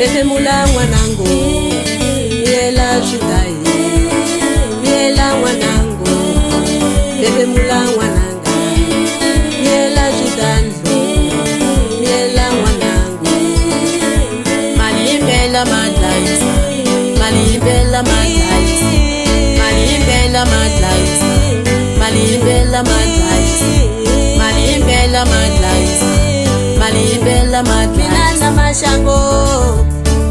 Hefemula n'wanangu, miyela swi ta miyela n'wanangu, hefemula n'wananga, miyela swi ta ndlu, miyela n'wanangu. Mali yimbela madlayisa, mali yimbela madlayisa, mali yimbela madlayisa, mali yimbela madlayisa, mali yimbela madlayisa, mali yimbela madlayisa. Mina na maxango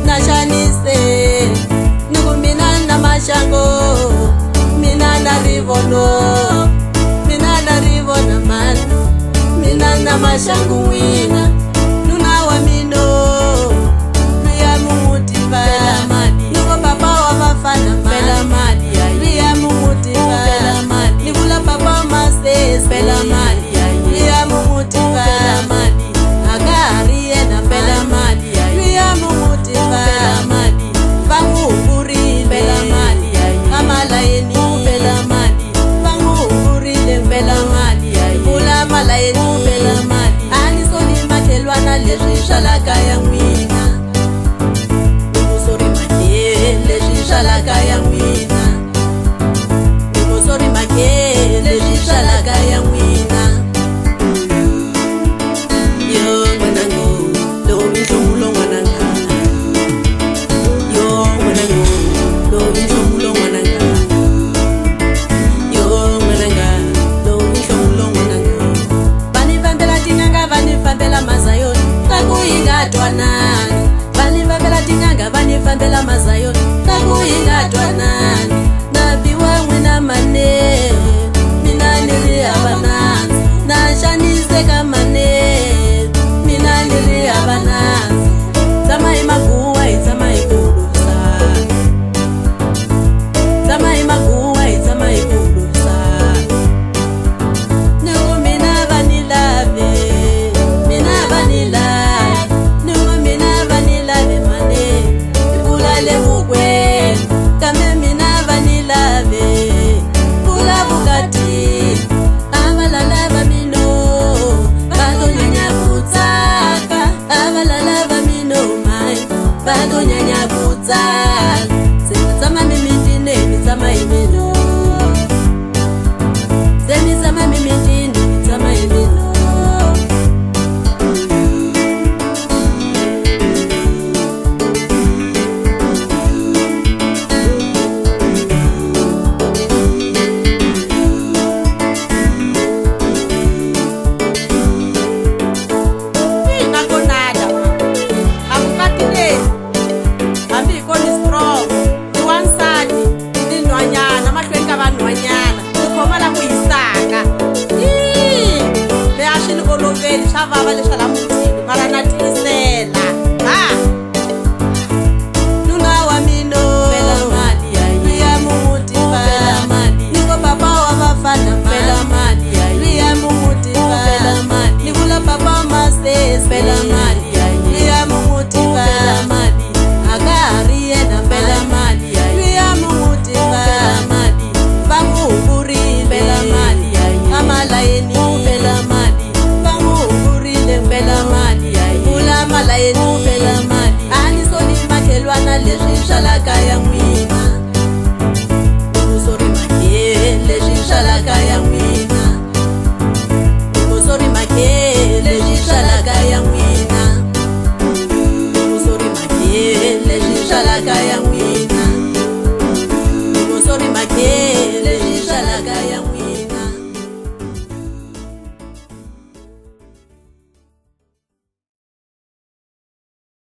na xanise ni ku mina na maxango mina na rivono mina na rivona mani mina na maxangu n'wina nuna wa mino luya mun'wu tiva ni ku papa wa vafana Pela mali ya luya mun'wu tiva Pela mali ni vula papa wa masesi Pela mali ya luya mun'wu tiva Pela mali a ka ha ri yena Pela mali ya luya mun'wu tiva Pela mali va n'wi humburile Pela mali ya amalayeni Pela mali va n'wi humburile Pela mali ya vula malayeni Pela mali a ni soli makhelwana leswi swa la kaya n'wina ni ku sori makhe leswi swa la kaya n'wina ni ku sori makhe leswi swa la kaya n'wina. Yo n'wanangu, lowu i nhlomulo n'wananga. Yo n'wanangu, lowu i nhlomulo n'wananga. Yo n'wananga, lowu i nhlomulo n'wananga. Va ni fambela tin'anga, va ni fambela mazayoni ta ku yi nga twanani. Va ni fambela tin'anga, va ni fambela mazayoni ta ku yi nga twanani. Na biwa n'wina mane, mina ni ri hava nandzu. Na xaniseka mane, mina ni ri hava nandzu. Tshama hi maguwa, hi tshama hi bulusa. Tshama hi maguwa, hi tshama hi bulusa. Ni ku mina va ni lave, mina va ni lave, ni ku mina va ni lave mane, vula le vukweni, kambe mina va ni lave, vula vukati. A va la lava mino, va to nyanya ku tsaka, a va la lava mino mai, va to nyanya ku tsaka. Se mi tshama mimitini, mi tshama hi mino. Se mi tshama mimitini, mi tshama hi mino. Nakonada a vukati leti hambi hi koni strong ni wansati ni nhwanyana mahlweni ka vanhwanyana ni khoma la ku hisaka. Ii, me a swi ni oloveli swa vava leswa la mutini mara na tiyisela ha. Nuna wa mino Pela mali ya luya mun'wu tiva Pela mali ni ku papa wa vafana Pela mali ya luya mun'wu tiva Pela mali ni vula papa wa masesi Pela mali ya luya mun'wu tiva Pela mali a ka ha ri yena Pela mali ya luya mun'wu tiva Pela mali va n'wi humburile Pela mali ya amalayeni Pela mali va n'wi humburile Pela mali ya vula malayeni Pela mali a ni soli makhelwana leswi swa la kaya n'wina ni ku sori makhe leswi swa la kaya n'wina ni ku sori makhe leswi swa la kaya n'wina ni ku sori makhe leswi swa la kaya.